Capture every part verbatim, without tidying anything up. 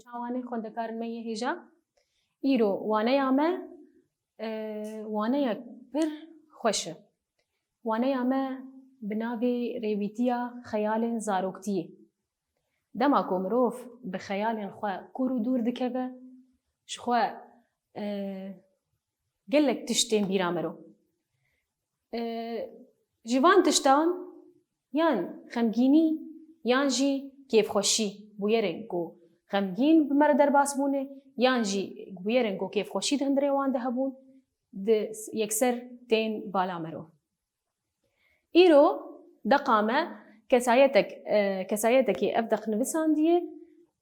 Çawanê xwendekarên me yê hêja. Îro waneya me, e, waneyek pir xweş e. Waneya me bi navê Rêwîtiya Xeyalên Zaroktiyê. Dema ku mirov bi xeyalên xwe kûr û dûr dikeve, ji xwe, e, gelek tişt tên bîra miro. E, ji van tiştan yan xemgînî yan jî kêfxweşî, bûyerên ku xemgîn bi me re derbas bûne, yan jî bûyerên ku kêfxweşî di hundirê wan de hebûn, di yekser tên bala miro. Îro deqa me kesayetek, e, kesayetekê ev deq nivisandiye,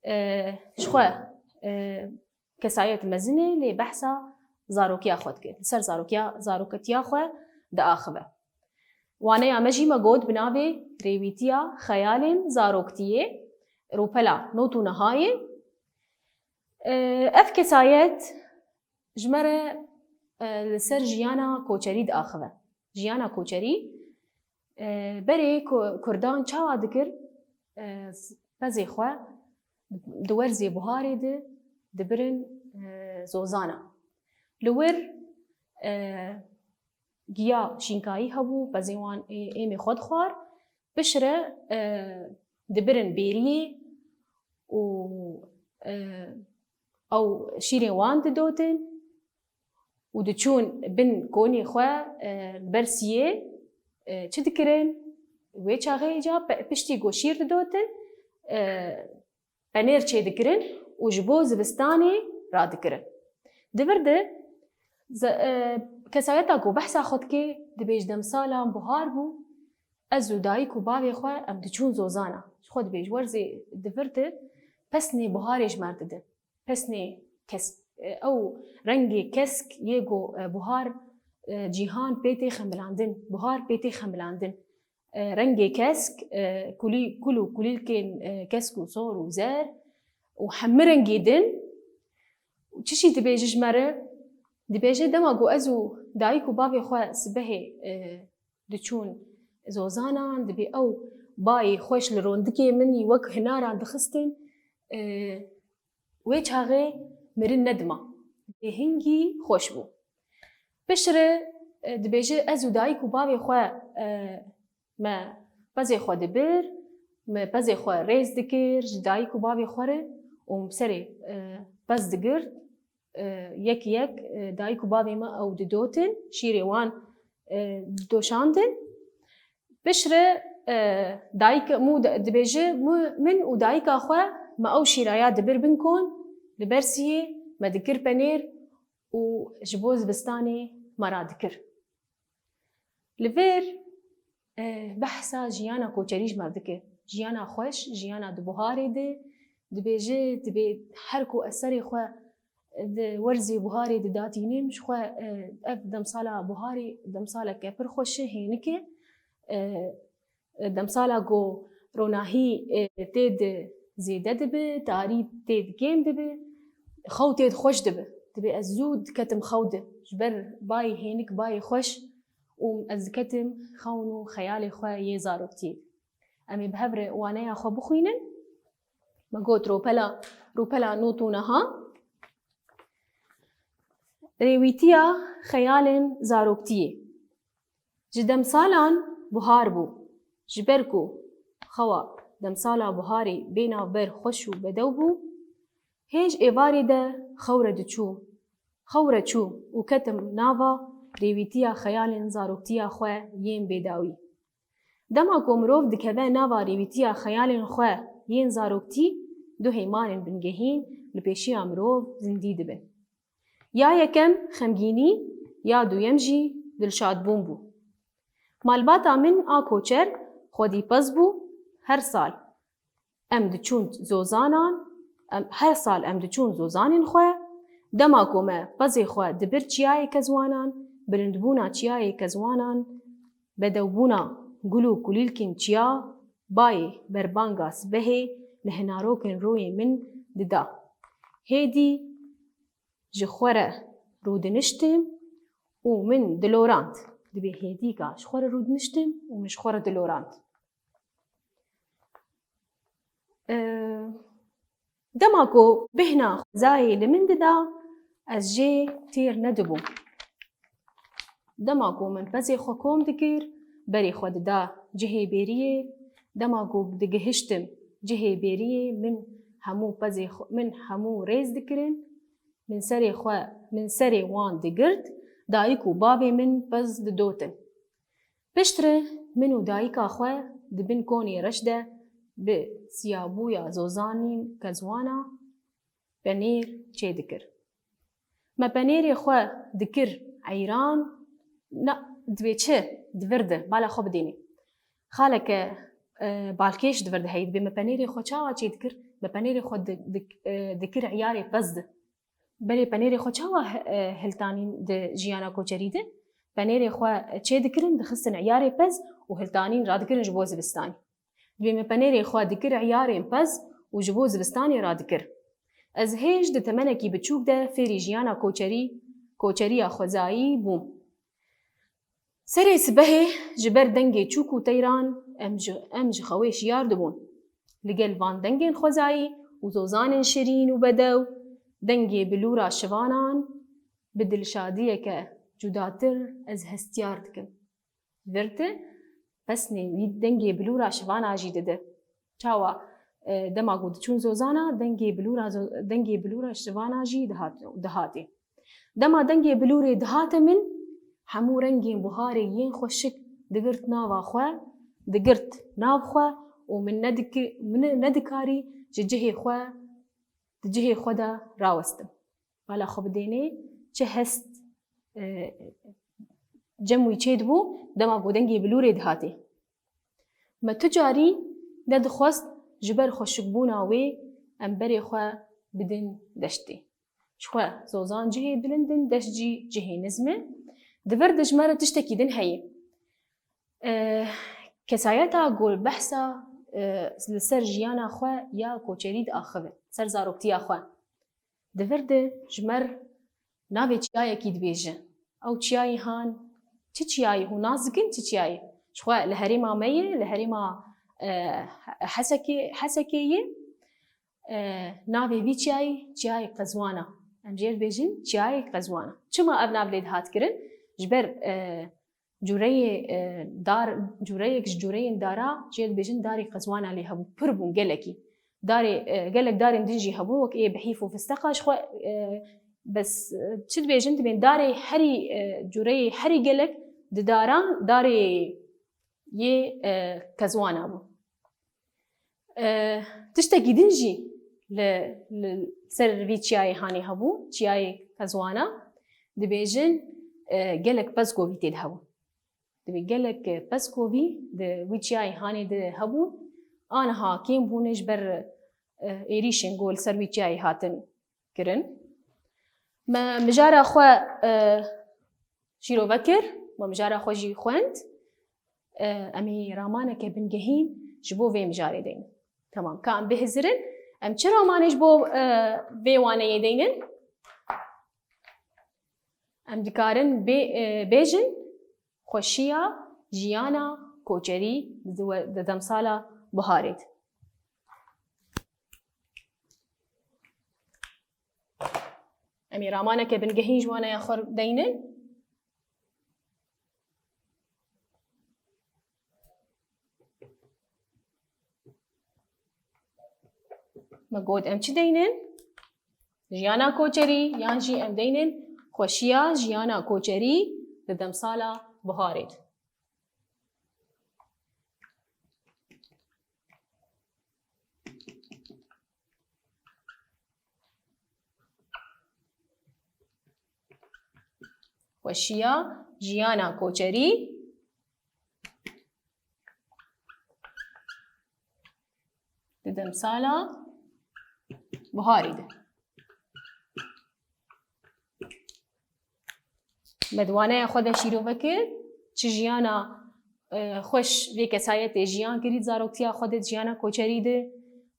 e, ji xwe, e, kesayet mezin e, lê behsa zarokiya xwe dike. Li ser zarokiya, zaroketiya xwe diaxive. Waneya me jî me got bi navê Rêwîtiya Xeyalên Zaroktiyê, rûpela not û nehayê. E, ev kesayet ji me re, e, li ser jiyana koçerî diaxive. Jiyana koçerî, e, berê ku-, Kurdan çawa dikir, e, pezê xwe di werzê buharê de dibirin, e, zozana. Li wir, e, giya şînkayî hebû, pezê wan ê-, êmê xwe dixwar. Piştre, e, dibirin bêriyê û, e, ew şîrên wan didotin û diçûn bin konê xwe, e, li ber siyê, e, çi dikirin? Wê çaxê îca pe-, piştî ku şîr didotin, e, penêr çêdikirin û ji bo zivistanê radikirin. Di vir de ze-, e, kesayeta ku behsa xwe dike, dibêj demsala buhar bû, ez û dayik û bavê xwe em diçûn zozana. Ji xwe dibêj werzê di vir de pesnê buharê ji me re didin. Pesnê kesk, e, ew rengê kesk yê ku, e, buhar, e, cîhan pê tê xemilandin, buhar pê tê xemilandin. E, rengê kesk, e, kulî-, kul û kulîlkên, e, kesk û sor û zer û hemû rengê din. Û çi jî dibêje ji me re? Dibêje dema ku ez û dayik û bavê xwe sibehê, e, diçûn zozanan, dibê ew bayê xweş li rondikê min î wek hinaran dixistin, e, wê çaxê mirin nedima. Lê hingî xweş bû. Piştre, e, dibêje ez û dayik û bavê xwe, e, me pezê xwe dibir, me pezê xwe rêz dikir ji dayik û bavê xwe re û serê, e, pez digirt, e, yek yek, e, dayik û bavê me ew didotin, şîrê wan, e, didoşandin. Piştre, e, dayik, mû de-, dibêje, mû, min û dayika xwe me ew şîraya dibir bin kon, li ber siyê me dikir penêr û ji bo zivistanê me radikir. Li vir, e, behsa jiyana koçerî ji me dike. Jiyana xweş, jiyana di buharê de, dibêje, dibê her ku ez serê xwe di werzê buharê didatînim, ji xwe, e, ev demsala buharê, demsaleke pir xweş e, hênik e. E, demsala ku ronahî, e, tê di zêde dibe, tarî tê di kêm dibe, xew tê di xweş dibe. Dibê ez zû diketim xew de, ji ber bayê hênik, bayê xweş û ez diketim xewn û xeyalê xwe yê zaroktiyê. Em ê bi hev re waneya xwe bixwînin. Me got rûpela, rûpela not û neha. Rêwîtiya xeyalên zaroktiyê. Ji demsalan buhar bû. Ji ber ku xewa demsala buharê bê navber xweş û bedew bû, hêj êvarê de xew re diçû. Xew re çû û ketim nava rêwîtiya xeyalên zaroktiya xwe yên bêdawî. Dema ku mirov dikeve nava rêwîtiya xeyalên xwe yên zaroktî, du heymanên bingehîn li pêşiya mirov zindî dibin. Ya yekem xemgînî, ya duyem jî dilşadbûn bû. Malbata min a koçer xwedî pez bû, her sal em diçûn zozanan, em, her sal em diçûn zozanên xwe. Dema ku me pezê xwe dibir çiyayê kezwanan, bilindbûna çiyayê kezwanan, bedewbûna gul û kulîlkên çiya, bayê berbanga sibehê li hinarokên rûyê min dida. Hêdî ji xwe re rûdiniştim û min dilorand. Dibê hêdîka ji xwe re rûdiniştim û min ji xwe re dilorand. Ee, Dema ku bêhna xwezayê li min dida, ez jê têr nedibûm. Dema ku min pezê xwe kom dikir, berê xwe dida cihê bêriyê. Dema ku digihiştim cihê bêriyê, min hemû pezê xwe, min hemû rêz dikirin. Min serê xwe, min serê wan digirt, dayik û bavê min pez didotin. Piştre min û dayika xwe di bin konê reş de bi siyabûya zozanên qezwana penêr çêdikir. Me penêrê xwe dikir eyran, na, divê çi? Di vir de, bala xwe bidênê. Xaleke, e, balkêş di vir de heye, dibê me penêrê xwe çawa çêdikir? Me penêrê xwe di-, dik-, e, dikir eyarê pez de. Berê penêrê xwe çawa, e, hiltanîn di jiyana koçerî de? Penêrê xwe çêdikirin, dixistin eyarê pez û hiltanîn radikirin ji bo zivistanê. Dibê me penêrê xwe dikir eyarên pez û ji bo zivistanê radikir. Ez hêj di temenekî biçûk de fêrî jiyana koçerî, koçeriya xwezayî bûm. Serê sibehê ji ber dengê çûk û teyran em ji, em ji xewê şiyar dibûn. Li gel van dengên xwezayî û zozanên şirîn û bedew, dengê bilûra şivanan bi dilşadiyeke cudatir ez hestiyar dikim. Vir de pesnê wî dengê bilûra şivana jî dide. Çawa, e, dema ku diçûn zozana, dengê bilûra zo-, dengê bilûra şivana jî dihat-, dihatê. Dema dengê bilûrê dihate min, hemû rengên buharê yên xweşik digirt nava xwe, digirt nav xwe û min nediki-, min nedikarî ji cihê xwe, di cihê xwe de rawestim. Bala xwe bidênê, çi hest, e, cem wî çêdibû, dema ku dengê bilûrê dihatê. Me tu carî nedixwest ji ber xweşikbûna wê em berê xwe bidin deştê. Ji xwe zozan cihê bilind in, deşt jî cihê nizm e. Di vir de ji me re tiştekî din heye. E, kesayeta ku behsa, e, li ser jiyana xwe ya koçerî diaxive, ser zaroktiya xwe. Di vir de ji me re navê çiyayekî dibêje. Ew çiyayê han, çi çiyayê hûn nas dikin, çi çiyayê? Ji xwe li herêma me ye, li herêma, e, Hesekê, Hesekê ye. E, navê vî çiyayê, Çiyayê Qezwana. Em jê dibêjin Çiyayê Qezwana. Çima ev nav lê dihat kirin? Ji ber, e, cûreyê, e, dar, cûreyek ji cûreyên dara, jê dibêjin Darê Qezwana lê hebû. Pir bûn gelekî. Darê, e, gelek darên din jî hebûn, wek ê bihîf û fisteqa ji xwe, e, bes, e, çi dibêjin, dibên darê herî, e, cûreyê herî gelek di daran darê yê, e, Qezwana bû. E, tiştekî din jî li, li ser vî çiyayê hanê hebû, Çiyayê Qezwana, dibêjin, e, gelek pezkovî tê de hebû. Dibê gelek, e, pezkovî di wî çiyayê hanê de hebû, aniha kêm bûne ji ber, e, êrîşên ku li ser wî çiyayê hatin kirin. Me mijara xwe, e, şîrove kir, me mijara xwe jî xwend. E, em ê ramaneke bingehîn ji bo vê mijarê deynin. Temam, ka em bihizirin, em çi ramanê ji bo, e, vê waneyê deynin? Em dikarin bê-, e, bêjin, Xweşiya jiyana koçerî di we-, di demsala biharê de. Em ê ramaneke bingehîn ji wana ya xwe deynin. Me got em çi deynin? Jiyana koçerî, yan jî em deynin xweşiya jiyana koçerî di demsala biharê de. Xweşiya jiyana koçerî di demsala biharê de. Me di waneya xwe de şîrove kir, çi jiyana, e, xweş vê kesayetê jiyan kirî di zaroktiya xwe de, di jiyana koçerî de,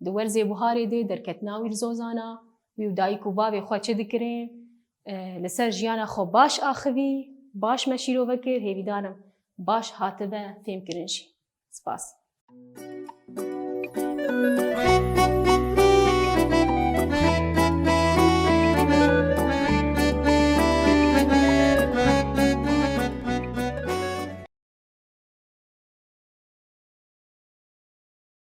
di werzê buharê de, derketina wî li zozana, wî û dayik û bavê xwe çi dikirin, e, li ser jiyana xwe baş axivî, baş me şîrove kir, hêvîdar im baş hatibe fêmkirin jî. Spas.